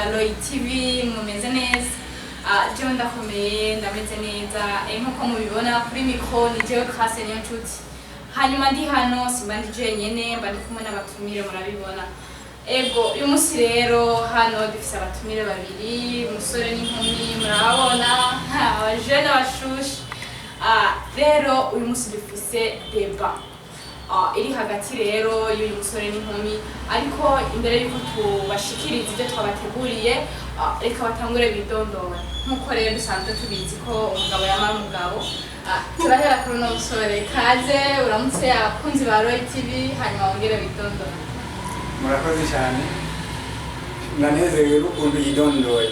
Ba Roy TV, mumeze neza? Jewe ndakomeye, ndameze neza. Nkuko mubibona kuri micro ni jewe Grace niyo nshuti. Hanyuma ndi hano, simba ndi jenyene, mba ndi kumwe n'abatumire, murabibona. Ego, uyu munsi rero hano dufise abatumire babiri, umusore n'inkumi, murababona, abajene bashushe. Rero uyu munsi dufise débat iri hagati rero y'uyu musore n'inkumi. Ariko imbere y'uko tubashikiriza ibyo twabateguriye, reka batangure bidondora, nk'uko rero dusanzwe tubizi ko umugabo yamara umugabo. Turahera kuri uno musore. Kaze, uramutse abakunzi ba Roy TV, hanyuma wongere bidondora. Murakoze cyane. Ndanezerewe n'ukuntu yidondoye,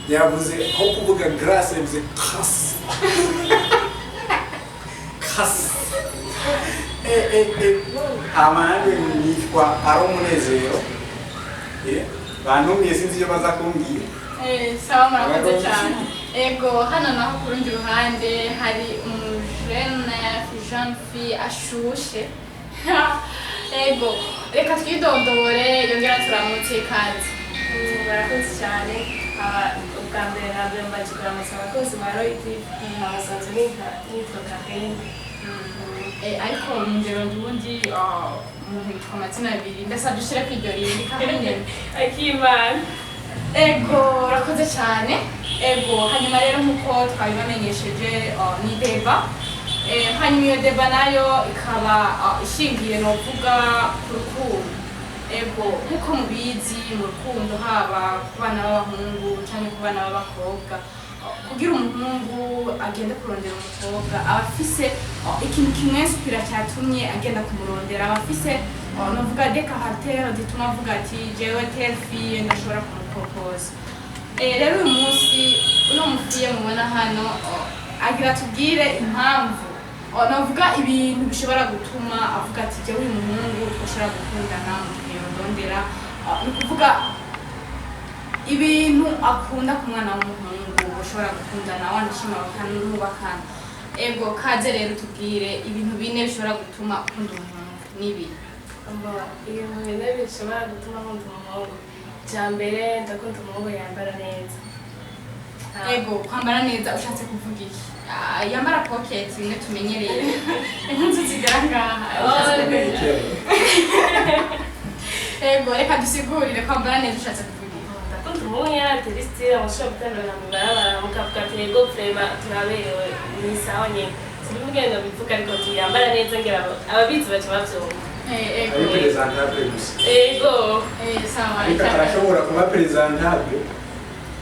yavuze aho kuvuga Grace yavuze Grace Grace. Hama nanjye nitwa Aro Munezero. Bantumiye, sinzi icyo baza kumbwira. Sawa, murakoze cyane. Ego, hano naho ku rundi ruhande hari umujene, jeune fille ashushe. Ego, reka twidondore, yongera turamutse. Kaze. Murakoze cyane. Ubwa mbere na mbere mbaje kuramutsa abakozi ba Roy TV. Abasanzwe nitwa Karine. Ariko mu ngero ndundi umuntu yitwa amazina abiri, ndasabye ushire ku iryo rindi Karine. Akimana. Ego, urakoze cyane. Ego, hanyuma rero nk'uko twabibamenyesheje, ni débat. Hanyuma iyo débat nayo ikaba ishingiye novuga ku rukundo. Ego, nk'uko mubizi, mu rukundo, haba ku bana b'abahungu canke ku bana b'abakobwa, kugira umuhungu agende kurondera umukobwa, aba afise ikintu kimwinspira cyatumye agenda kumurondera, aba afise novuga des caractères zituma avuga ati: "Jewe telle fille ndashobora kumuproposa." Rero uyu munsi uno mu fille mubona hano agira tubwire impamvu, navuga ibintu bishobora gutuma avuga ati: "Jewe uyu muhungu twashobora gukundana mu gihe yondondera." Ni ukuvuga ibintu akunda ku mwana w'umuhungu ushobora gukundana, wanashima bakanubakana. Ego, kaze rero tubwire ibintu bine bishobora gutuma ukunda umuhungu nibi. Ibintu bine bishobora gutuma nkunda umuhungu: icya mbere, ndakunda umuhungu yambara neza. Ego, kwambara neza ushatse kuvuga iki? Yambara pocket imwe tumenyereye, impuzu zigera ngaha? Ushatse kuvuga iki? Ego, reka dusigurire, kwambara neza ushatse kuvuga iki? Ndakunda umuhungu yaratera style, mushobora gutembera mu barabara mukavuga ati: "Ego, vraiment turaberewe, ni sawa nyene." Sinzi ngo bivuga, ariko tuyambara neza, ngira ababizi baca bavyumva. Ego. Ari présentable gusa. Ego. Sawa. Ariko arashobora kuba présentable,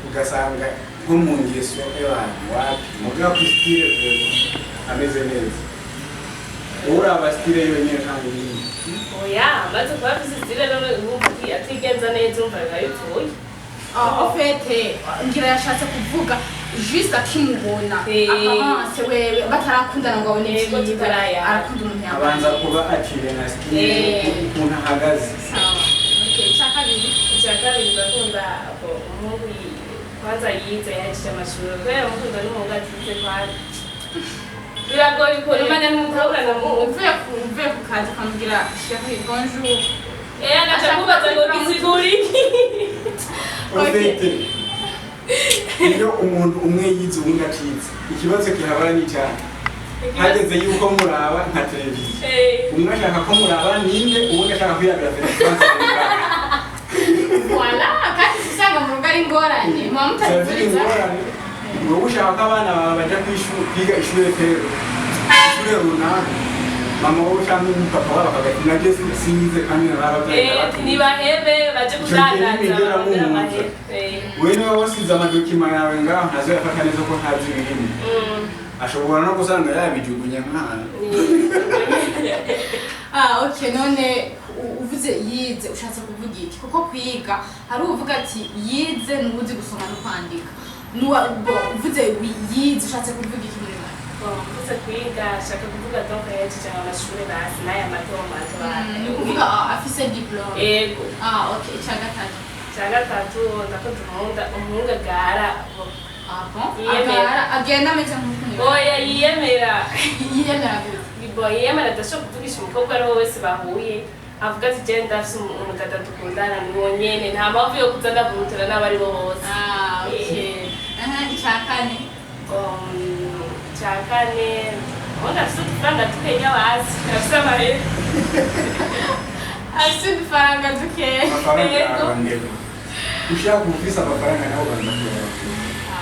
ugasanga nko mu ngeso y'abantu wapi, mugabo kuri style vraiment ameze neza. Uraba style yonyine, nta bindi. Oya, amaze kuba afise style none wumva atigenza neza, urumva biba bipfuye. En fait, ngira yashatse kuvuga juste akimubona, apparence wewe, batarakundana ngo abone Yego, ivyiwe, tutarayana. arakunda umuntu yambaye. Abanza kuba attiré na style, ukuntu ahagaze. Sawa, okay, icya kabiri? Icya kabiri, ndakunda umuhungu kwanza yize, yahejeje amashuri, kubera mukunda n'umuhungu atize kwanza biragoye ukuntu umenya n'umukobwa na muhungu. Uvuye ku kazi ukamubwira: "Chéri, bonjour." Agaca kubaza ngo gisigura iki? En fait, iyo umuntu umwe yize uwundi atize, ikibazo kihabara ni cyane hageze yuko muraba nka televiziyo, umwe ashaka ko muraba ninde, uwundi ashaka kwirabira televiziyo. Voilà, kandi usanga mu rugo ari ingorane, muba ziri mutabihuriza. Ingorane, wowe ushaka ko abana bawe baja kw'ishuri kwiga ishure tero ishure runaka, mama wowe cyangwa papa wabo akagati nabyo sinyize kandi narababyaye. Ntibahebe baje Ico gihe kudandaza ntibigera barondera muhuza. amahera. We niwe wasize amadocuments yawe ngaho, ntazoyafata neza ko ntazi ibirimo. Ashobora no gusanga yabijugunya nk'ahantu. Ah, okay. None uvuze yize ushatse kuvuga iki? Kuko kwiga hari uvuga ati yize nubuzi gusoma no kwandika. Uvuze yize ushatse kuvuga iki muri make? Bon, mvuze kwiga shaka kuvuga donc yahejeje amashuri basi n'aya mato mato. Ni ukuvuga afise diplôme? Ego. Ah, okay. Icya gatatu? Icya gatatu, ndakunda umuhungu agara. Ah bon? Yiyemera. Agara, agenda ameze nk'ukuntu? Oya, yiyemera. Yiyemera gute? Bo yiyemera, adashobora kuvugisha umukobwa ari we wese bahuye. Avuga ati je ndafise umudada dukundana, ni uwo nyene, nta mpamvu yo kuza ndavurutira n'abari bo bose. Ah, okay. Aha, icya kane? Icya kane, ubundi afise udufaranga dukenya, bazi afise amahera. Afise udufaranga dukeya. Amafaranga Yego. ararondegwa. Ushaka ufise amafaranga nawe ubanza kuyarondera.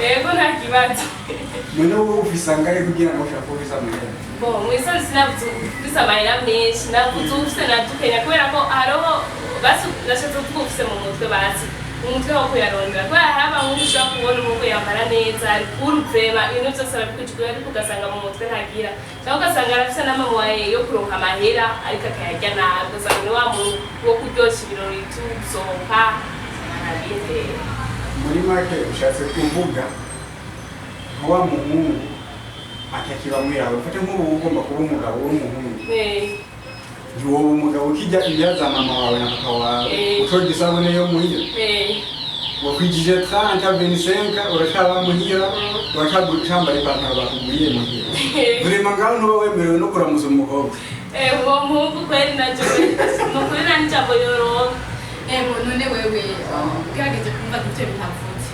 Yego, nta kibazo. None wowe ufise angahe kugira ngo ushake ufise amahera? Bon, mw'isoni sinavuze ufise amahera menshi, navuze ufise na dukenya, kubera ko hariho basi nashatse kuvuga ufise mu mutwe, basi mu mutwe wo kuyarondera, kubera hari abahungu ushobora kubona umuhungu yambara neza, ari vraiment, ibintu byose arabikwijwe, ariko ugasanga mu mutwe ntagira, cyangwa ugasanga arafise n'amamoyens yo kuronka amahera ariko akayarya nabi, ugasanga ni wa muntu wo kuryosha ibirori tusohoka ntabindi. Muri make ushatse kuvuga nka wa muhungu atakiba yawe. Ufate nk'ubu ugomba kuba umugabo w'umuhungu, ntiwoba umugabo ukijya ibya za mama wawe na papa wawe, ucoga isabune yo muhira. Wakwijije 30, 25, uracaba muhira, uracambara ipantaro bakuguriye muhira. Vraiment ngaho ntuba wemerewe no kuramuza umukobwa. Uwo muhungu kweri najo ni ukuri nta n'ijambo yoronka. Ego, none wewe ugerageje kumva ibyo bintu avuze,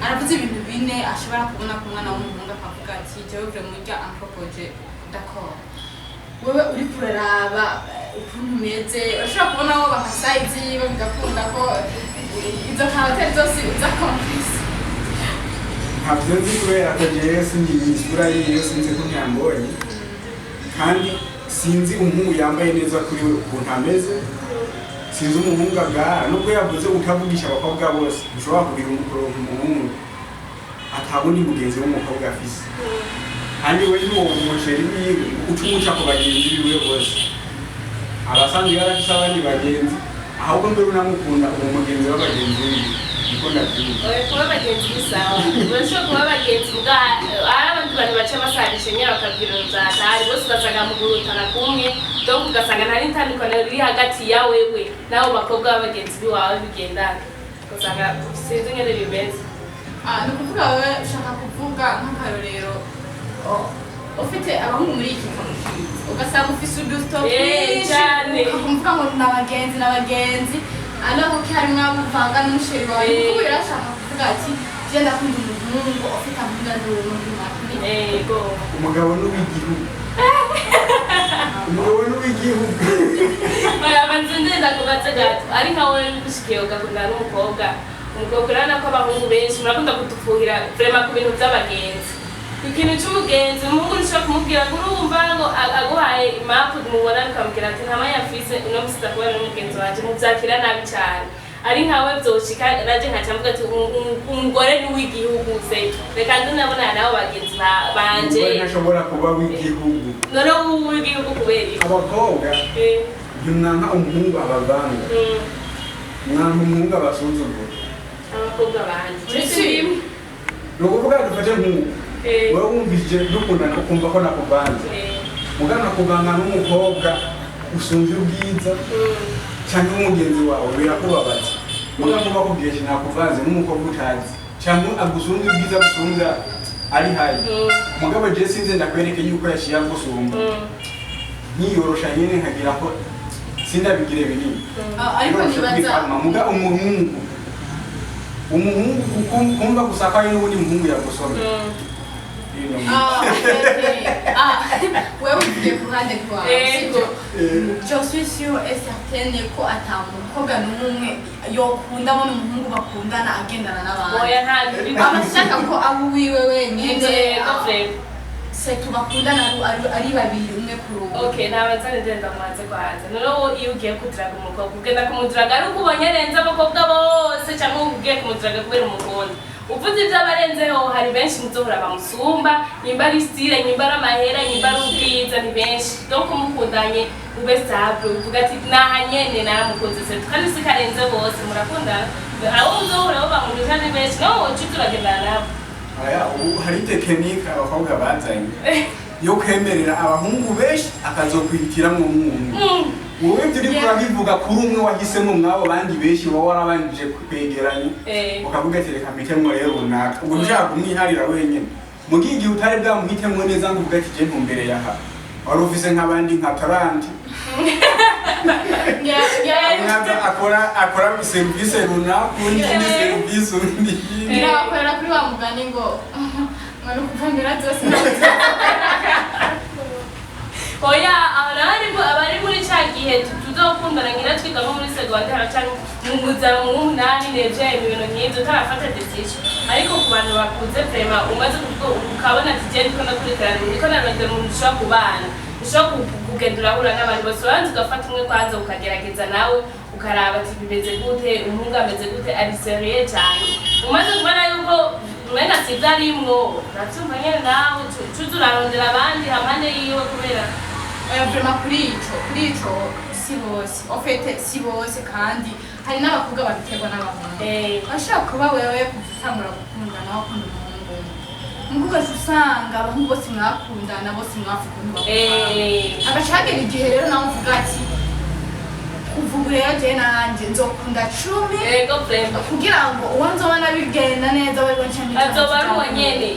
aravuze ibintu bine ashobora kubona ku mwana w'umuhungu akavuga ati jewe vraiment urya ampropoje, d'accord. Wewe uriko uraraba ukuntu umeze, urashobora kubona wo bakasayizi yiwe bigakunda ko izo caractères zose uza complice? Ntabyo nzi, kubera ko jewe sinzi isura yiwe, sinzi ko ntiyambonye, kandi sinzi umuhungu yambaye neza kuri we ukuntu ameze, sinzi umuhungu agara. Nubwo yavuze utavugisha abakobwa bose, ushobora kugira kuronka umuhungu atabundi mugenzi w'umukobwa afise, kandi we ni uwo muchéri wiwe uca umuca ku bagenzi biwe bose, abasanzwe yarafise abandi bagenzi. Ahubwo mbere unamukunda uwo mugenzi w'abagenzi biwe, niko ndavyumva. Oya, kuba abagenzi ni sawa, urashobora kuba abagenzi bwa hari abandi bantu baca basanisha nyine bakabwira uzatari bose, ugasanga mugurutana kumwe, donc ugasanga nta n'itandukaniro riri hagati ya wewe n'abo bakobwa b'abagenzi biwawe bigendana, ugasanga sinzi ingene bimeze. Ah, ni ukuvuga wowe ushaka kuvuga nk'akarorero, ufite abahungu muri iki kamukiza, ugasanga ufise udusto twinshi, cane. Ukavuga ngo ni abagenzi n'abagenzi, alors ko harimwo abo uvanga n'umuchéri wawe. Kuko yarashaka kuvuga ati je ndakunda umuhungu ufite amahunda n'ubundi makini. Yego. Umugabo n'uw'igihugu, umugabo n'uw'igihugu. Banza ndenda kubaza gato, ari nka wowe bigushikiye ugakundana n'umukobwa, umukobwa, urabona ko abahungu benshi murakunda kudufuhira vraiment ku bintu by'abagenzi, ikintu c'umugenzi. Umuhungu ntushobora kumubwira ngo urumva ngo aguhaye impamvu mubona, ukamubwira ati nta mwanya mfise uno musi kubana n'umugenzi wanje, muvyakira nabi cane. Ari nkawe vyoshika, naje nkaca mvuga ati umugore ni uw'igihugu se, reka nze ndabonana n'abo bagenzi banje. Umugore ntashobora kuba w'igihugu. None uw'igihugu kubera iki? Abakobwa ntimwanka umuhungu abavanga, mwanka umuhungu abasuzugura. Abakobwa banje. Uretse rimwe. Ni ukuvuga dufate nk'ubu wowe wumvise dukundana, ukumva ko nakuvanze, mugana kuvanga n'umukobwa usumvye ubwiza cyangwa umugenzi wawe, birakubabaza. Muga kuba kubwiye ati nakuvanze n'umukobwa utazi cyangwa agusumvye ubwiza busumbya ari hayi, mugabo je sinze ndakwereke yuko yaciye agusumba, nkiyorosha nyene nkagira ko sindabigire binini. Ah, ariko nibaza Muga umuhungu kumva gusa ko ari n'ubundi muhungu yagusomye. Ah, okay. Ah, wewe ugiye ku ruhande rwawe, Yego. sibyo? Je suis sûre et certaine ko ata mukobwa n'umwe yokunda abona umuhungu bakundana agendana n'abandi. Oya, nta Aba ashaka ko aba uwiwe wenyine. Yego, vraiment. Setu bakundana ari babiri, umwe kuri umwe. Okay, nabanza ndenda mwanze kwanza. Noneho iyo ugiye kudiraga umukobwa, ugenda kumudiraga ari uko ubonye arenze abakobwa bose, cyangwa ugiye kumudiraga kubera umukunda? Uvuze ibyo abarenzeho, hari benshi muzohora bamusumba, nimba ari style, nimba ari amahera, nimba ari ubwiza, ni benshi. Donc mukundanye ube stable, uvuga ati naha nyene naramukunze se, kandi si karenze bose murakundana. Abo muzohora bo bamurusha ni benshi, nawe woca turagendana nabo. Aya, ubu hari technique abakobwa bazanye yo kwemerera abahungu benshi akazokwihitiramo umwe umwe. Wowe ibyo uriko urabivuga kuri umwe wahisemo mw'abo bandi benshi wowe warabanjije kwegeranya, ukavuga ati reka mpitemwo rero runaka, ubwo ushaka kumwiharira wenyine. Mu gihe igihe utari bwamuhitemwo neza ngo uvuge ati je ntumbereye aha, Wari ufise nk'abandi nka 30. Umwanza akora serivisi runaka, undi indi serivisi, undi iyindi. Ngira bakorera kuri wa mugani ngo ni ukuvomera zose. Oya, abari muri ca gihe tuzokundana, ngira twiga nko muri secondaire canke mu muza mu munani nevye, ibintu nk'ivyo utarafata décision. Ariko ku bantu bakuze, vraiment, umaze kuvuga ukabona ati je ndiko ndakurikirana, ndiko narondera umuntu ushobora kubana, ushobora kugenda urahura n'abantu bose, ubanza ugafata umwe kwanza, ukagerageza nawe ukaraba ati bimeze gute, umuhungu ameze gute, ari sérieux cyane. Umaze kubona yuko umenga sivyo arimwo, uravyumva nyene, nawe cuza urarondera abandi hampande yiwe kubera Oya, vraiment, kuri ico si bose, en fait si bose, kandi hari n'abakobwa babiterwa n'abahungu. Bashobora kuba wewe kuva utangura gukundana wakunda umuhungu umwe, mugo ugaca usanga abahungu bose mwakundana bose mwapfa ukuntu bakundana. Agaca hagera igihe rero nawe uvuga ati kuva ubu rero jewe nanje nzokunda 10 Ego, vraiment. kugira ngo uwo nzobona bigenda neza bari bonce. Azoba ari uwo nyene.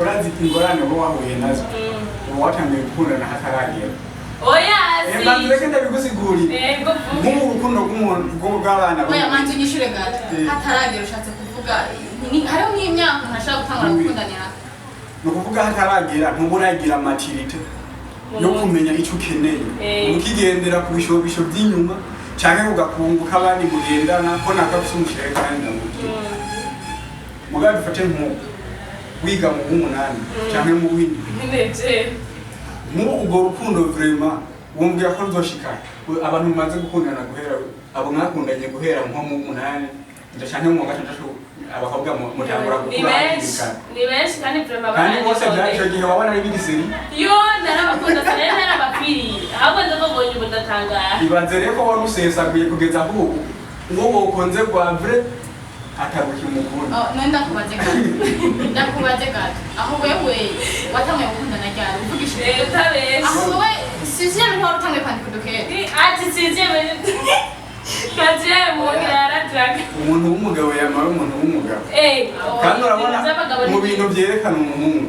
Urazi ingorane uba wahuye nazo? Uba watangiye gukundana hataragera. Oya, si. Mbanza reka ndabigusigurire. Ego. Nk'ubu urukundo rw'umuntu rw'abana. Oya, manzi unyishure gato. Hataragera ushatse kuvuga hariho nk'imyaka umuntu ashobora gutangura gukundanira? Ni ukuvuga hataragera ntuburagira maturité yo kumenya icyo ukeneye. Ukigendera ku bishobisho by'inyuma canke ku gakungu k'abandi mugendana ko nakafise umushyirayo kandi ndamubwira. Mugabo dufate nk'ubu wiga mu w'umunani canke mu w'indwi, Neje. nk'ubu urwo rukundo vraiment wumvira ko ruzoshika? Abantu mumaze gukundana guhera, abo mwakundanye guhera nko mu w'umunani canke mu wa gatandatu, abakobwa mutangura Ni gukura hakiri benshi. kare. Ni benshi kandi vraiment. Kandi bose Barandikondeye. ico gihe wabona ari bigiseri. Yo, narabakunda cyane, narabapfiriye, ahubwo ndababonye ubu ndatangara. Ibaze rero ko wari usesaguye kugeza aho uwo wokonze rwa vrai atabukimukunda. Oh, none ndakubaze gato, ndakubaze gato, aho wewe watanguye gukundana ryari, uvugishije? Utabeshe. Aho wewe sixième ntiwari utanguye kwandika udukete? Ati sixième, quatrième, mugira yaradraga. Umuntu w'umugabo yamara umuntu w'umugabo. Kandi urabona mu bintu byerekana umuhungu,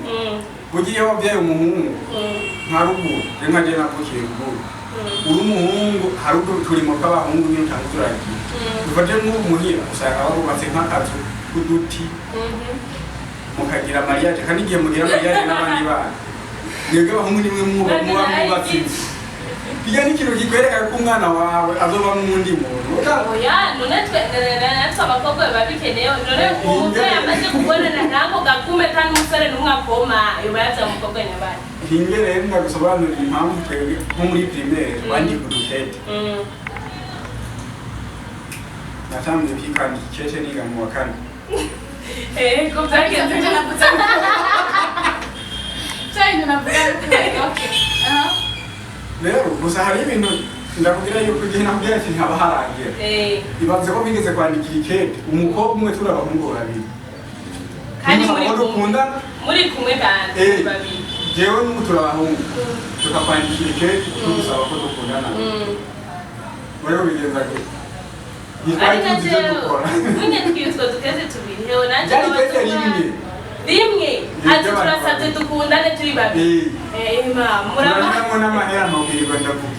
burya iyo wabyaye umuhungu nka ruguru, rero nka je navukiye ruguru, uri umuhungu hari uturimo tw'abahungu nyine utanga turagira. Dufate nk'ubu muhira usanga barubatse nk'akazu k'uduti, mukagira mariage, kandi igihe mugira mariage n'abandi bana, mwebwe abahungu nimwe muba mwubatse inzu. Iyo ni ikintu kikwereka ko umwana wawe azobamo uwundi muntu. Oya, none twe natwe abakobwa biba bikenewe. None umuvyeyi yamaze kubonana n'ako gakume kandi umusore n'umwe akoma yoba yavyaye umukobwa nyabari. Hinge rero ndagusobanurira impamvu twebwe nko muri primaire twandika udukete. Natangiye kwikandika ikete niga mu wa kane. Ego, byagenze. Ibyo navuze, bya bintu navuga, okay. Aha. Rero gusa hari ibintu ndakubwira yuko igihe nakubwira ati ntaba haragera. Ibaze ko bigeze kwandikira ikete umukobwa umwe turi abahungu babiri. Kandi Ntumusaba muri ko kumwe. dukundana. Muri kumwe kandi babiri. Jewe n'ubu turi abahungu, tukakwandikira ikete tugusaba ko dukundana. Wewe bigenza gute? Ari Ntitwari na tuzi ivyo jewe dukora. munyandikiye utwo dukeze tubiri, hewe nanje. Ryari ikete rimwe. Rimwe. Ni Ati iry'abantu turasabye babiri. dukundane turi babiri. Ma muraba. Murabonamo n'amahera nokwirirwa ndavuga.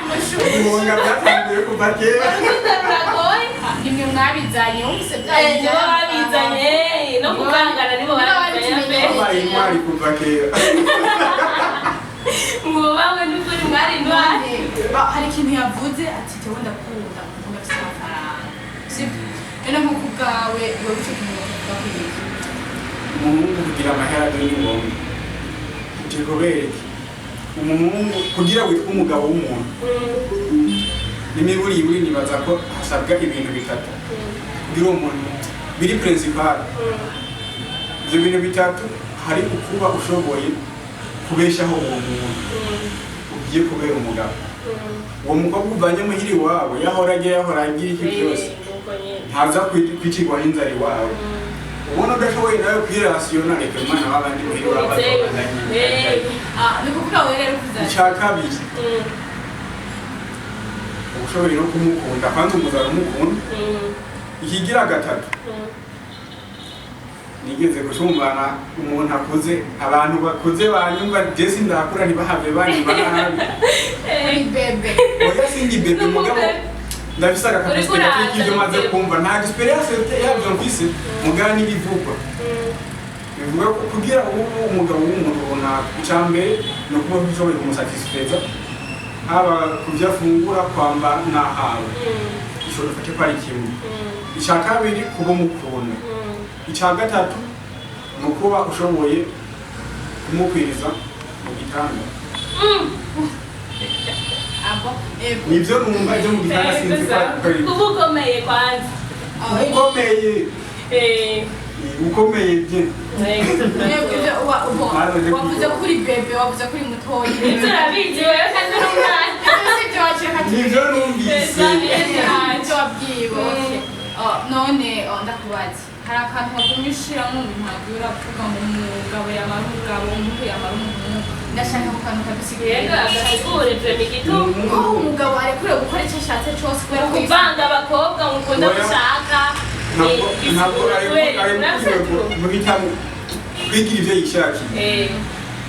Mushushi. Ibihunga byatanguye kuva kera. Urukundo ruragoye. Nimwe mwabizanye, wumvise bya Nibo babizanye, no kuvangana nibo Nibo babizanye pe. babikimenye. Babaye intwari kuva kera. Mwubawe n'ukuri, mwari intwari. Hari ikintu yavuze ati jewe ndakunda umuhungu afise amafaranga, sibyo? Rero nko ku bwawe wewe ico kintu bakuvuga ko iki? Umuhungu kugira amahera byo ni ngombwa. Uti kubera iki? Umuhungu kugira witwe umugabo w'umuntu, n'imiburiburi nibaza ko hasabwa ibintu bitatu kugira uwo muntu biri principal. Ibyo bintu bitatu hari ukuba ushoboye kubeshaho uwo muntu ugiye kubera umugabo. Uwo mukobwa uvanye muhira iwabo, yahora agiye, yahora agira iki byose, ntaza kwicirwa n'inzara iwawe. Ubona udashoboye nawe kwirasiyona, reka umwana w'abandi muhira iwabo azobandanye. Ah, ni ukuvuga wewe rero uvuze ati Icya kabiri, uba ushoboye no kumukunda, kwanza umuzana umukunda. Ikigira gatatu, Nigeze gucumbana umuntu akuze, abantu bakuze banyumva, je sindakura, ntibahave banyumva nabi. Uri bébé. Oya, sindi bébé, mugabo ndafise aga capacité Uriko uraza, gato k'ivyo maze nibyo. kumva. Nta expérience yavyo mfise, mugabo n'ibivugwa bivuga ko kugira ubu umugabo w'umuntu runaka, icya mbere ni ukuba ushoboye kumusatisfeza, haba ku byo afungura, kwambara n'ahawe. Ico dufate ko ari kimwe. Icya kabiri, kuba umukunda. Icya gatatu ni ukuba ushoboye kumukwiriza mu gitanda. Abo, ego. Nibyo numva. Ibyo mu gitanda sinzi ko ari Kuba ukomeye kwanza. Ukomeye. Ukomeye bye. Yego. Ego, ibyo Maze wavuze ko uri bébé, wavuze ko uri mutoyi. Ibyo urabizi wewe kandi uri umwana. Ibyo si byo waciye Nibyo numvise. Ibyo wabwiwe, okay. Oh, none ndakubaza, hari akantu wagumye ushiramo mu bintu wagiye uravuga ngo umugabo yamara umugabo, umuhungu yamara umuhungu. Ndashaka ako kantu kadusigurira. Yego, agasigure vraiment igituma Ko umugabo arekuriwe gukora icyo ashatse cyose kubera ko kuvanga abakobwa mukunda Oya. gushaka. Ntabwo ari guhitamo kwigira ibyo yishakiye.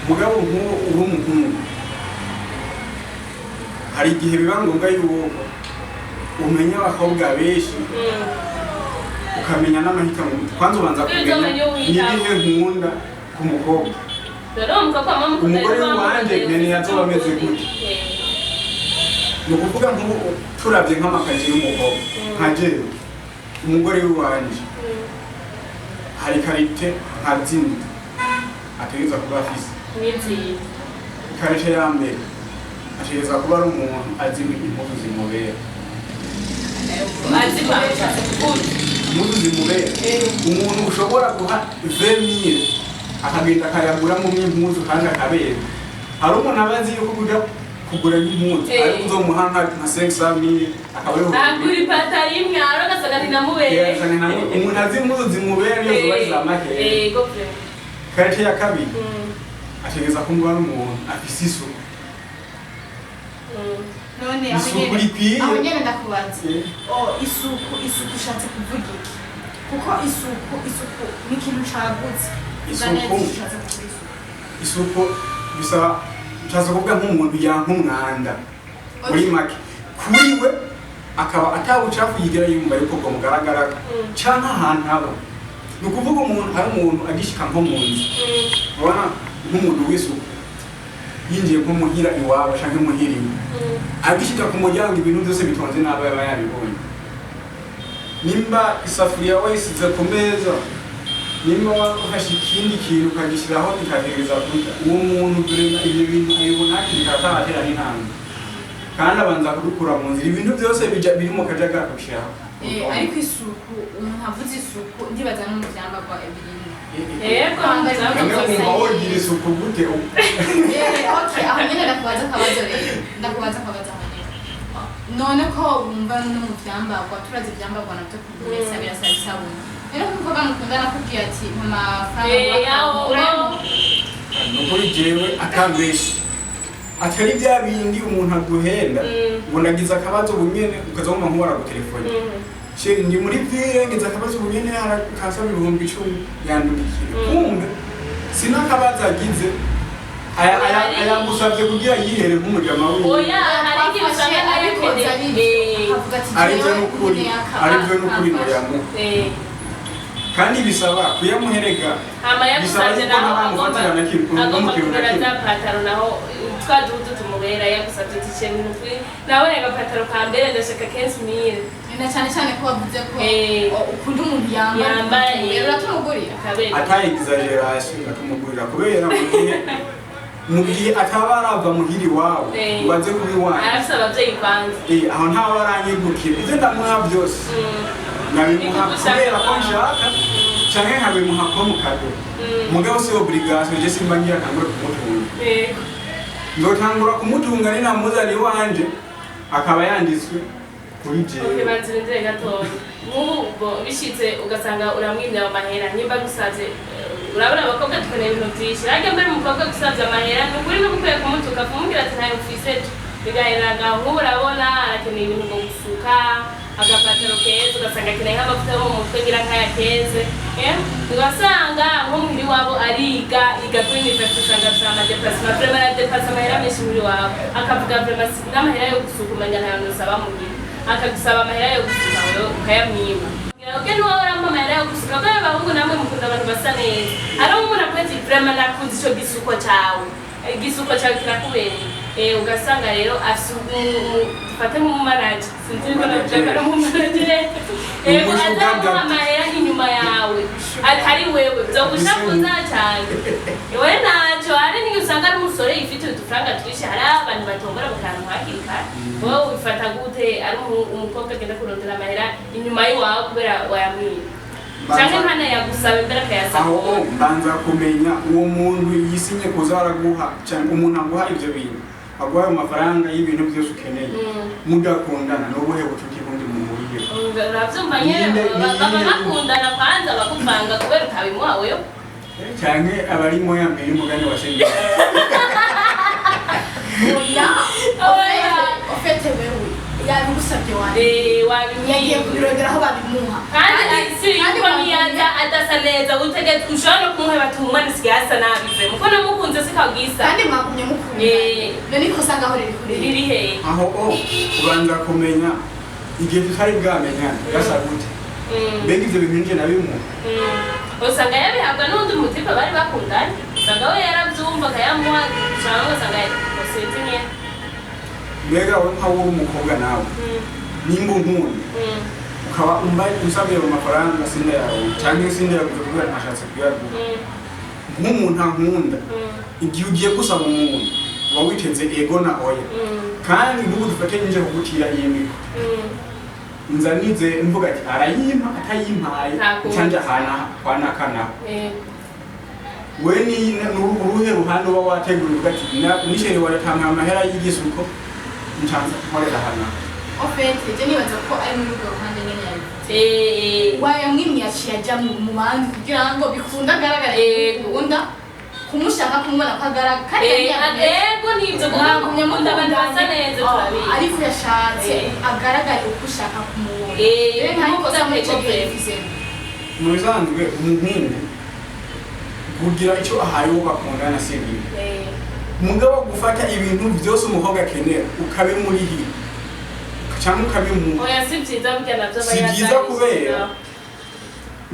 Mugabo nk'uwo uri umuhungu, hari igihe biba ngombwa yuko umenya abakobwa benshi, ukamenya n'amahitamo. Kwanza ubanza Iyo kumenya uzomenya uwo uhitamo. n'ibihe nkunda ku mukobwa. Rero umukobwa mama. Umugore wanje nkeneye azoba ameze gute? Ni ukuvuga nk'ubu turabye nk'amakazi y'umukobwa, nka jewe umugore w'iwanje hari qualité nka zimwe ategereza kuba afise. N'izihe? Qualité ya mbere, ategereza kuba ari umuntu azi impuzu zimubera. Azi kwambara. Impuzu zimubera, umuntu ushobora guha 20 000 akagenda akayaguramo impuzu kandi akabera. Hari umuntu aba azi yuko kuja kugura impuzu ariko uzomuha nka 500 000 akaba ariho. Agura ipataro imwe aro agasanga ntinamubereye. Umuntu azi impuzu zimubera niyo zuba za makeya. Yego vraiment. Qualité ya kabiri, ategereza kumva ari umuntu afise isuku. None aho Isuku nyene rikwiye. Aho nyene ndakubaza. Oh, isuku ushatse kuvuga iki? Kuko isuku ni ikintu cagutse. Vuga neza. Isuku. Icyo ushatse kuvuga isuku. Isuku bisaba, nshatse kuvuga nk'umuntu yanka umwanda muri make, kuri we akaba atawucafu yigera yumva yuko bwo mugaragara canke ahantu aba. Ni ukuvuga umuntu ari umuntu agishika nko mu nzu, ubona nk'umuntu w'isuku yinjiye nko muhira iwabo canke muhira iwe, agishika ku muryango ibintu byose bitonze n'abo yaba yabibonye. Nimba isafuriya wayisize ku meza, nimba wafashe ikindi kintu ukagishyiraho kikagereza kurya, uwo muntu vraiment ibyo bintu abibona hakiri kare, ataratera n'intambwe, kandi abanza kubikura mu nzira, ibintu byose bija biri mu kajagari akabishyiraho. Ariko isuku, umuntu avuze isuku, ndibaza no mu vyambarwa birimo. Yego. None wumva wogira isuku gute? Okay, aho nyene ndakubaza akabazo rero, ndakubaza akabazo aho nyene. None ko wumva no mu vyambarwa, turazi ivyambarwa navyo kumesa birasaba isabune. Rero nk'umukobwa mukundana akubwiye ati mpa amafaranga, urayamuha? Ni ukuri jewe atambeshi, atari bya bindi umuntu aguhenda ngo nagize akabazo bunyene, ukaza wumva nk'uwara gutelefone: "Chéri, ndi muri ville, ngize akabazo bunyene, kansaba 10,000, yandungikire." Kumbe sinakabazo agize, ayagusavye kugira yihere nk'umujama wiwe. Oya, hari igihe usanga Abikoze ari nabikeneye. akavuga ati Arivyo jewe n'ukuri, nkeneye arivyo n'ukuri noyamuha. Kandi bisaba kuyamuherega. Hama yagusavye Bisaba yuko naho agomba ntamufatira na kimwe, agomba no mu kintu na kugura kimwe. za pataro, naho twa duhuzu tumubera. Yagusavye ati chéri, nukuri nawe agapataro ka mbere ndashaka 15 000. Na cyane cyane ko wavuze ko ukunda umuntu yambara Yambara, rero uratumugurira. Akabera. Ataye exagération, akamugurira, kubera mu gihe ataba arava muhira iwabo ngo aze kuba iwanyu. Arafise abavyeyi kwanza. Aho ntaba aranyegukira, ivyo ndamuha byose nabimuha kubera ko nshaka, canke nkabimuha ko mu cadeau. Mugabo si obligation, je simba ngira ntangure kumutunga. Nzotangura kumutunga ni namuzana iwanje akaba yanditswe kuri Okay, jewe. Banza urindire gatoya. Nk'ubu ubwo bishitse ugasanga uramwimye ayo mahera, nimba agusavye, urabona abakobwa dukeneye ibintu vyinshi. Harya mbere umukobwa agusavye amahera, ni ukuri n'ugukwiye kumutuka, kumubwira ati ntayo mfise, bigahera ngaho. Nk'ubu urabona arakeneye ibintu ngo gusuka. Agapataro keza, ugasanga akeneye nk'amavuta yo mu mutwe, ngira nk'aya keze. Ugasanga nko muhira iwabo ariga, yiga kuri université, usanga afise ama déplacement, vraiment aradepasa amahera menshi muhira iwabo, akavuga vraiment n'amahera yo gusuka umenga nta hantu usaba muhira, akagusaba amahera yo gusuka, wewe ukayamwima. Ubwe niwe urampa amahera yo gusuka, kuko abahungu namwe mukunda abantu basa neza. Hariho umuntu avuga ati: "Vraiment nakunze ico gisuko cawe, igisuko cyawe kirakubereye." Ugasanga rero afise dufate nk'umumanager, sinzi niba navuga ko ari umumanager, yego, azaguha amahera inyuma yawe atari wewe, vyogushakuza cyane we ntaco. Hari n'igihe usanga ari umusore yifitiye udufaranga twinshi, hari abantu batongora bakaronka hakiri kare. Wowe ubifata gute ari umukobwa agenda kurondera amahera inyuma y'iwawe kubera wayamwiba, canke ntanayagusabe mbere akayasaba? Aho mbanza kumenya uwo muntu yisinye kuza araguha, cyangwa umuntu aguha ivyo bintu, aguha ayo mafaranga y'ibintu byose ukeneye, mudakundana, n'ubuhe bucuti bundi muhuriyeho? Uravyumva nyene, baba bakundana kwanza bakuvanga kubera utabimuha wewe. Canke abarimo ya mbere y'umugani wa Senderi. Oya. Oya. Au fait wewe yabigusabye wanjye, Eh, yagiye wabimwiye. kubirondera aho babimuha. Kandi si Kandi yuko niyaza adasa neza, utegetse ushobora no kumuheba ati umwana isigaye asa nabi, vraiment uko namukunze sikabwisa. Kandi mwagumye mukunda. None ikosa ngaho riri kuri Riri hehe? Aho ubanza kumenya igihe tutari bwamenyane gasa gute, mbega ivyo bintu nje nabimuha. Usanga yabihabwa n'undi mutipe bari bakundanye, usanga we yarabyumva akayamuha, cyangwa usanga sinzi nyene. Mbega we nkawe uri umukobwa nawe, nimba unkunda, ukaba unsabye ayo mafaranga sindayaronka canke sindayaguze kubera ntashatse kuyaguha, nk'umuntu ankunda, igihe ugiye gusaba umuntu uba witeze ego na oya. Kandi nk'ubu dufate nje kugutira iyi micro, nza nize mvuga ati arayimpa atayimpaye, Ntakundi. canje ahana kwa nakanaho. We ni uruhe ruhande uba wateguye uvuga ati ni chéri waratanga amahera y'igisuko ncanza nkorera hano? Au fait je nibaza ko ari muri urwo ruhande nyene yabivuze. Wayamwimye, yaciye aja mu bandi kugira ngo bikunde agaragare, bikunda kumushaka kumubona ko agaragara kandi yari Ego, nibyo, kuko mwagumye mukunda abantu basa neza, turabizi. Ariko yashatse agaragare uko ushaka kumubona. Rero nta ikosa muri icyo gihe yabivuzemo. Mu bisanzwe umuhungu kugira icyo ahaye uwo bakundana si bibi, mugabo gufata ibintu byose umukobwa akenera ukabimurihira cyangwa ukabimuha, Oya, si byiza burya navyo. Si byiza kubera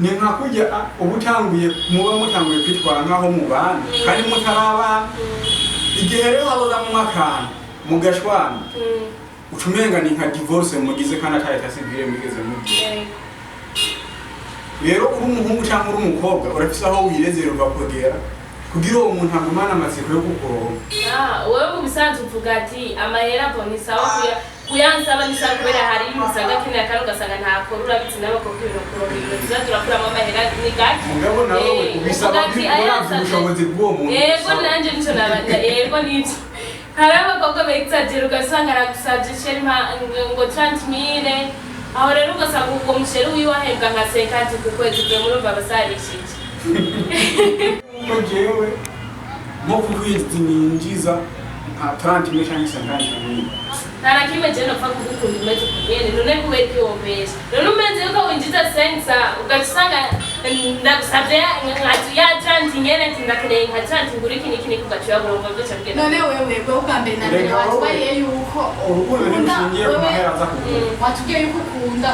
ni nka kurya uba utanguye, muba mutanguye kwitwara nk'aho mubana kandi mutarabana. Igihe rero habazamwo akantu mugashwana, uca umenga ni nka divorce mugize kandi atari état civil mwigeze mugira. Rero uri umuhungu cyangwa uri umukobwa, urafise aho wirezera kugera kugira uwo muntu agumane amatsiko yo kukuronka. Ah, wewe mu bisanzwe uvuga ati amahera bo ni sawa, kuyansaba ni sawa, kubera hari ibintu usanga akenera kandi ugasanga ntakora, urabizi n'abakobwa ibintu kuronka ibintu tuza turakuramo amahera ni gake. Mugabo nawe ubisaba uvuga ati, uravye ayansavye. ubushobozi bw'uwo muntu. Yego. Usaba. Nanje nico nabanda, yego nivyo, hari abakobwa bexagera, ugasanga aragusavye chéri ngo 30 mille, aho rero ugasanga ubwo muchéri wiwe ahembwa nka 50 ku kwezi, bwe murumva abasarishije. Ko jewe nko ku kwezi ninjiza nka 30 mille canke 50 mille, Nta na kimwe je nopfa kugukunda umeze ukugene. None kubera iki wombesha? None umeze yuko winjiza sensa, ugaca usanga ndagusavye ya 30 nyene, ati ndakeneye nka 30 ngura iki n'iki n'iki, ugaca uyabura, wumva vyoca bigenda. None wewe wewe ubwa mbere na mbere Reka wowe. watubariye yuko Urukundo ukunda ntirushingiye ku wewe mahera aza kugura. Watubwiye yuko ukunda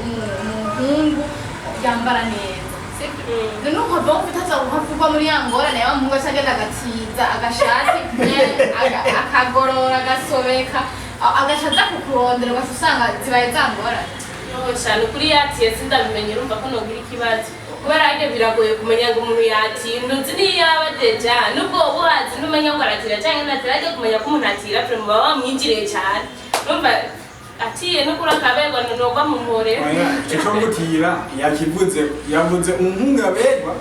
umuhungu yambara neza, sibyo? None ukava wumva utaza guhavugwa muri ya ngorane ya wa muhungu aca agenda agatiza agashati akagorora agasobeka, agaca aza kukurondera, ugaca usanga zibaye za ngorane. Cyane kuri yatiye sindabimenye, urumva ko nogira ikibazo kubera harya biragoye kumenya ngo umuntu yatiye, ntuzi niyo yaba déjà, nubwo uba uhazi ntumenya ngo aratira cyangwa ntatira. Ajya kumenya ko umuntu atira vraiment baba bamwinjiriye cyane, urumva atiye no kuri akaberwa nogwa mu mporero. Oya, ico co gutira yakivuze, yavuze umuhungu aberwa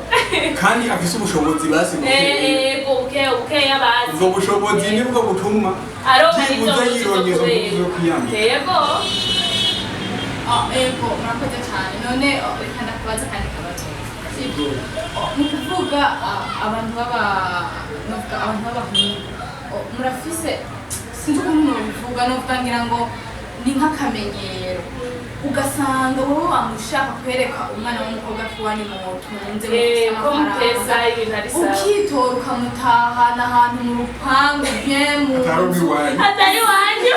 kandi afise ubushobozi basi bukeya. Ego, bukeya bukeya bazi. Ubwo bushobozi nibwo butuma aronka byibuze yironka izo mpuzu zo kwiyambika. Yego. Ego, murakoze cyane. None reka ndakubaza kandi kabazo, sibyo? Ni ukuvuga abantu baba novuga abantu b'abahungu, murafise, sinzi ukuntu mubivuga, novuga ngira ngo ni nk'akamenyero, ugasanga wowe wamushaka kwereka umwana w'umukobwa ko iwanyu mutunze, mufise Ko mutesa amafaranga, ibintu ari sawa. Ukitora ukamutahana ahantu mu rupangu bien mu Atari nzu. ubwiwanyu. Atari iwanyu.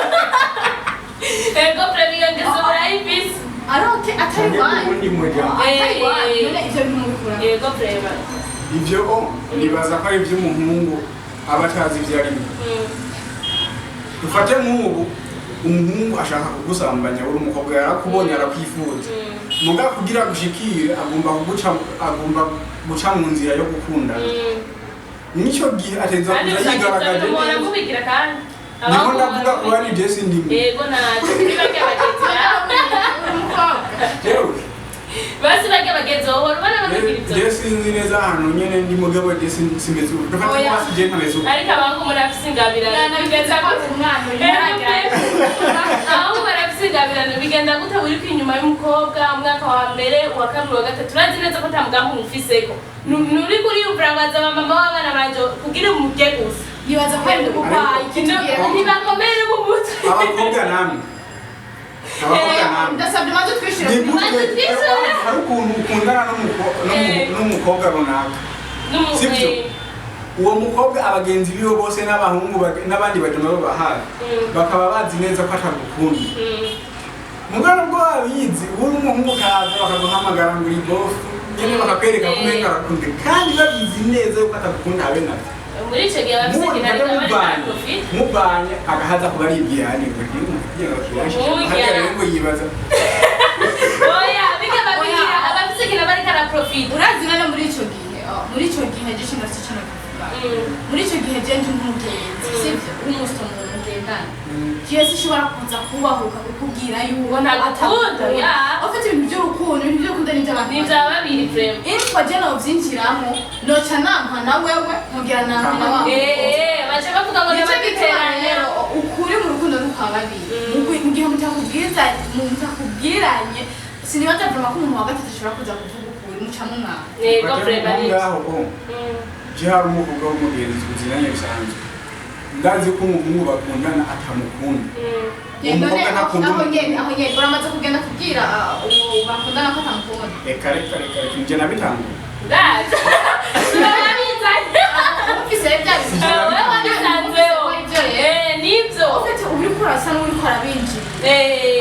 Ego, vraiment, iyo ngeso murayifise. Aroke atari Canke iwanyu. uwundi muryango. Atari iwanyu. None ivyo bintu mubikura? Yego, vraiment. Ivyo o nibaza ko ari ivy'umuhungu aba atazi ivyo arimo. Dufate nk'ubu umuhungu ashaka kugusambanya, uri umukobwa, yarakubonye, arakwifuza, muga kugira gushikire agomba kuguca, agomba guca mu nzira yo gukundana. Nico gihe ateza Kandi kuza usanga ibyo yigaragaje bintu muhora neza. mubigira kandi. Niko Abahungu ndavuga muhora kuba ari jesi ndimo. Yego, naco kuri barya bagenzi bawe. Uri umukobwa. Jewe Basi barya bagenzi bawe uhora ubona babigira ibyo. je sinzi neza ahantu nyene ndi, mugabo je simeze uko. Dufate Oya. ko basi je ntameze uko. Ariko abahungu murafise ingabirano. Bigenda ko umwana uri. Abahungu barafise ingabirano. Bigenda gute wiriko inyuma y'umukobwa umwaka wa mbere, uwa kabiri, uwa gatatu, urazi neza ko ata mugambi umufiseko? Nuriko uriyumvira ngo azaba mama w'abana banje kugira umurye gusa. Nibaza ko ari uburwayi kitubwira. Ntibakomere mu mutwe. Abakobwa namwe, abakobwa namwe. Ndasabye maze twishire. Ni gute? Maze twishure. Hari ukuntu ukundana n'umukobwa runaka, sibyo? Uwo mukobwa abagenzi biwe bose n'abahungu n'abandi bajama babahaye bakaba bazi neza ko atagukunda. Mugabo ubwo babizi, uri umuhungu ukaza bakaguhamagara ngo uri bofu nyene, bakakwereka ko umenga arakunda kandi babizi neza yuko atagukunda habe navyo. Muri ico gihe bafise ikintu ariko bari Mubanye baraprofita. mubanye agahaza kuba ari ibwihane ngo Murya. hariya rero ngo yibaza. Oya, biga babigira abafise ikintu bariko araprofita. Urazi none muri ico gihe, oh, muri ico gihe je ndafise ico nakuvuga. Muri ico gihe je ndi nk'umugenzi, sivyo? Umusito mu mugendana, jewe sinshobora kuza kubahuka kukubwira yuko Ngo ntagukunda, ya. Ufite ibintu by'urukundo, ibintu by'urukundo ni iby'abantu. Ni ivya babiri, vraiment. Info je novyinjiramo, noca nampa na wewe, nkongera nampa na wa Baca bavuga ngo Nicyo gituma ntibaduteranya. rero ukuri mu rukundo ni ukwa babiri. Mu gihe mutakubwiranye, sinibaza vraiment ko umuntu wa gatatu ashobora kuza kuvuga ukuri, muca mumwanga. Yego, vraiment, ni Ngaho ko je hari umukobwa w'umugenzi uzinanye bisanzwe, ndazi ko umuhungu bakundana atamukunda. Uwo None mukobwa ntakunda aho umuhungu. nyene, aho nyene uramaze kugenda kubwira uwo bakundana ko atamukunda? Reka, reka, reka, reka, nje nabitanguye. Ndazi. Turabizanye. Ufise rero bya bintu. Wewe wabisanzeho. Ibyo rero. Nibyo. Ufite uriko urasa n'uriko arabinjira.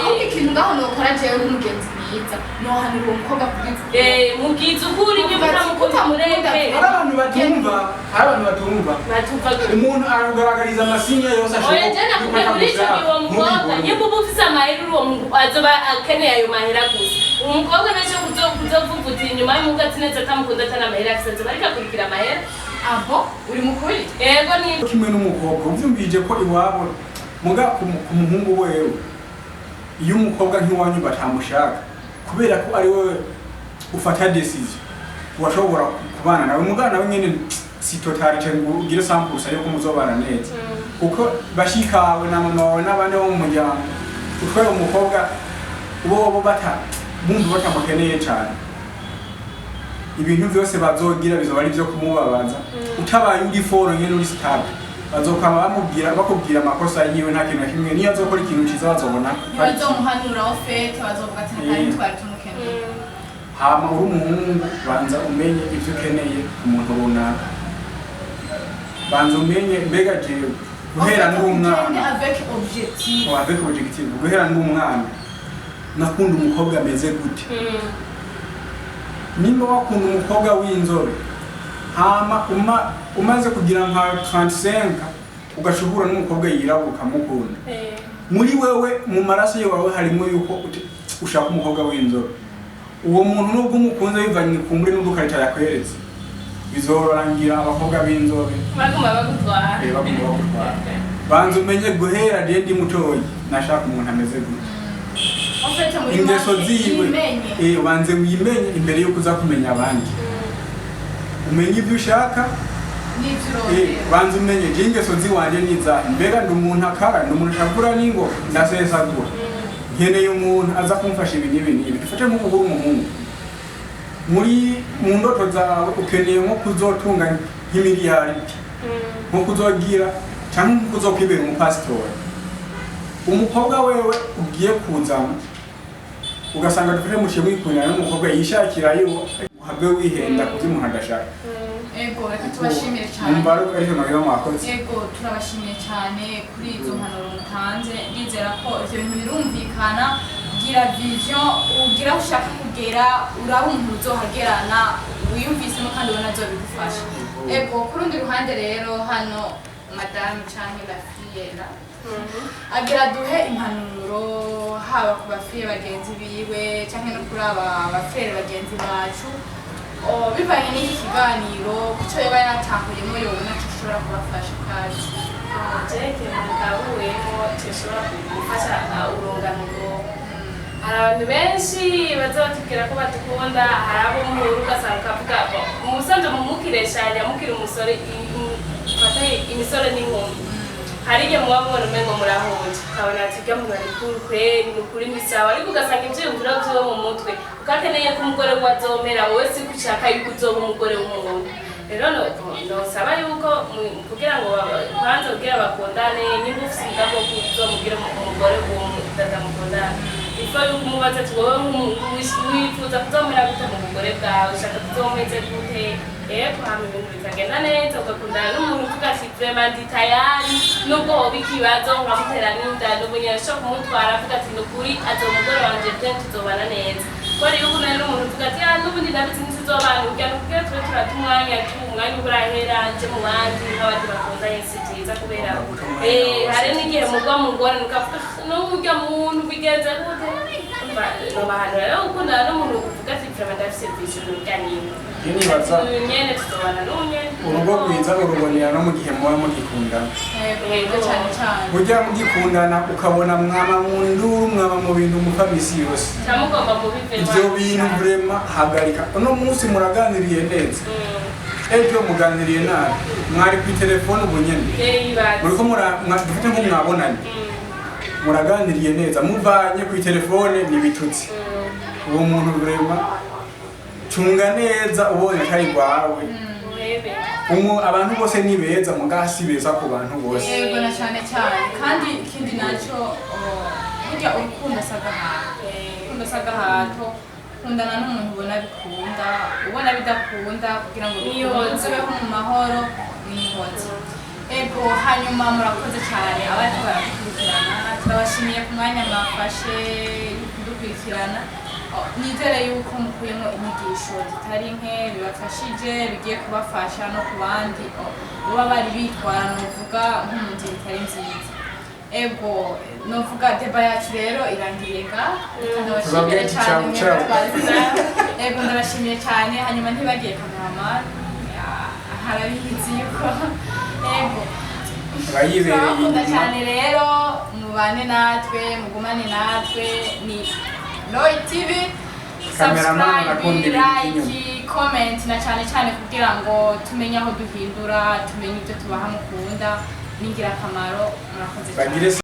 Ahubwo ikintu ngaho nokora jewe nk'umugenzi mwiza, nohanura uwo mukobwa kubwiza ukuri. Mubwiza ukuri, niba utamukunda mureke. Hari abantu batumva, hari abantu batumva. Batumva gute? Umuntu arakugaragariza amasinya yose Oya, ashoboka je nakubwiye muri ico gihe uwo mukobwa nyimba uba ufise amahera, uri uwo azoba akeneye ayo mahera gusa. Umukobwa naco kuzovumvutira inyuma y'umuhungu ati neza atamukunda, atana amahera afise, azoba ariko akurikira amahera. Abo uri mukuri. Yego, ni Kimwe n'umukobwa uvyumvije ko iwabo, muga ku muhungu wewe, iyo umukobwa nk'iwanyu batamushaka kubera ko ari wewe ufata décision, washobora kubana nawe, muga nawe nyene si totalité ngo ugire 100% yuko muzobana neza, kuko bashikawe na mama wawe n'abandi bo mu muryango utwaye umukobwa bobo bata bumva batamukeneye cyane, ibintu byose bazogira bizoba ari ibyo kumubabaza. Utabaye uri fort nyene, uri stable, bazokwama bamubwira, bakubwira amakosa yiwe. Nta kintu na kimwe, niyo azokora ikintu ciza bazobona ko ari kibi. Ntibazomuhanura au fait, bazovuga ati ntari twari tumukeneye. Hama uri umuhungu, banza umenye ivyo ukeneye ku muntu runaka, banza umenye mbega jewe guhera ndi umwana. Ugende avec objectif. Avec objectif. Guhera ndi umwana nakunda umukobwa ameze gute? Nimba wakunda umukobwa w'inzobe, hama umaze kugira nka 35 ugashobora n'umukobwa yirabura ukamukunda, muri wewe mu maraso yawe harimo yuko ushaka umukobwa w'inzobe. Uwo muntu nubwo umukunze bivanye kumbure n'udukarita yakweretse, bizorangira abakobwa b'inzobe Baguma bagutwara. Bagomba bagutwara. Banza umenye guhera je ndi mutoyi nashaka umuntu ameze gute. En fait, muri Ingeso make, ziwe. yimenye. Banze wimenye imbere yuko uza kumenya abandi, umenye ibyo ushaka. N'ivyo urondera. Banza umenye je ingeso ziwanje nizahe, mbega ndi umuntu akara, ndi umuntu ashakura n'ingo, ndasesagura, nkeneye umuntu aza kumfasha ibi n'ibi n'ibi. Dufate nk'ubu uri umuhungu, muri mu ndoto zawe ukeneye nko kuzotunga nk'imiliyaridi, nko kuzogira cyangwa nko kuzokwibera umupasitori. Umukobwa wewe ugiye kuzana, ugasanga dufite muciye mwikundana n'umukobwa yishakira yo, uhave wihenda kubyo umuntu adashaka. Ego, reka tubashimire cyane. Numva ariko nagira mwakoze. Ego, turabashimiye cyane kuri izo mpanuro mutanze. Ndizera ko ivyo bintu birumvikana. Gira vision, ugira aho ushaka kugera, uraba umuntu uzohagerana wiyumvisemo kandi ubona azobigufasha. Ego, ku rundi ruhande rero, hano madame canke la fille la agira duhe impanuro, haba ku ba filles bagenzi biwe canke no kuri aba ba frères bagenzi bacu. Bivanye n'iki kiganiro, kuco yoba yatahuyemo, yobona co ushobora kubafasha kazi. Jeke mugabuyemo gishobora gufasha urungano. Hari abantu benshi baza batubwira ko badukunda, hari abo muhura ugasanga ukavuga umusanzu mumukireshanya mukiri umusore, mufate imisore n'inkumi, hari igihe muba mubona umengo murahuje, ukabona ati urya muntu ari cool kweri, ni ukuri ni sawa, ariko ugasanga ivyiyumviro vyiwe mu mutwe ukakeneye ko umugore we azomera, wowe si ko ushaka yuko uzoba umugore w'umuntu. Rero nosaba yuko kugira ngo kwanza kugira bakundane, nimba ufise umugambi wo kuzomugira umugore, uwo dada mukundana, ifa yuko umubaza ati wowe wifuza kuzomera gute mu bugore bwawe, ushaka kuzomeze gute? Yego, hama ibintu bikagenda neza, ugakundana n'umuntu uvuga ati vraiment ndi tayari, nubwo hoba ikibazo nkamutera n'inda, n'ubu nyene ashobora kumutwara, avuga ati ni ukuri azoba umugore wanje pe, tuzobana neza. Kubera yuko unani n'umuntu uvuga ati ah n'ubundi ndabizi ntituzobana, kugira ngo kugira tube turata umwanya tu umwanya uburahera nje mu bandi nk'abandi bakundanye, si byiza, kubera hari n'igihe mugwa mu ngorane ukavuga n'urya muntu bigenze gute. Umva, nobahanura rero gukundana n'umuntu uvuga ati vraiment ndafise vision urya nyine. Njye nibaza uyu nyene tuzobana n'uyu nyene. Urugo rwiza urubonera no mu gihe muba mugikundana. Yego, cyane cyane. Burya mugikundana ukabona mwama mu nduru, mwama mu bintu mupfa misi yose, cyangwa ugomba mubive. Ivyo bintu vraiment hagarika. Uno munsi muraganiriye neza, ejo muganiriye nabi, mwari ku telefone ubu nyene muriko dufite nko mwabonanye, muraganiriye neza, muvanye ku telefone ni bitutsi. Uwo muntu vraiment cunga neza, ubonye atari rwawe. Abantu bose ni beza, muga si beza ku bantu bose. Yego, na cyane cyane. Kandi ikindi nacyo, burya urukundo si agahato, urukundo si agahato. Kundana n'umuntu ubona bikunda, ubona bidakunda, kugira ngo bikunde, Nihoze. ubeho mu mahoro, nihoze. Ego, hanyuma murakoze cyane abariko baradukurikirana, turabashimiye ku mwanya mwafashe yo kudukurikirana. Nizere yuko mukuyemo inyigisho zitari nke bibafashije, bigiye kubafasha no ku bandi baba bari bitwara, novuga nko mu nzira itari nziza. Ego, novuga débat yacu rero irangiriye nga. Reka ndabashimire Tubabwire cyane ciao, mwebwe ciao. twari. Ego, ndabashimiye cyane. Hanyuma ntibagiye cameraman harabizi yuko ego abayibereye turabakunda inyuma. Cyane rero, mubane natwe, mugumane natwe, ni Roy TV. Cameraman Subscribe, arakunda ibintu like, by'inyuma. comment, na cyane cyane kugira ngo tumenye aho duhindura, tumenye ibyo tubaha mukunda, ni ingirakamaro. Murakoze cyane. Bagire.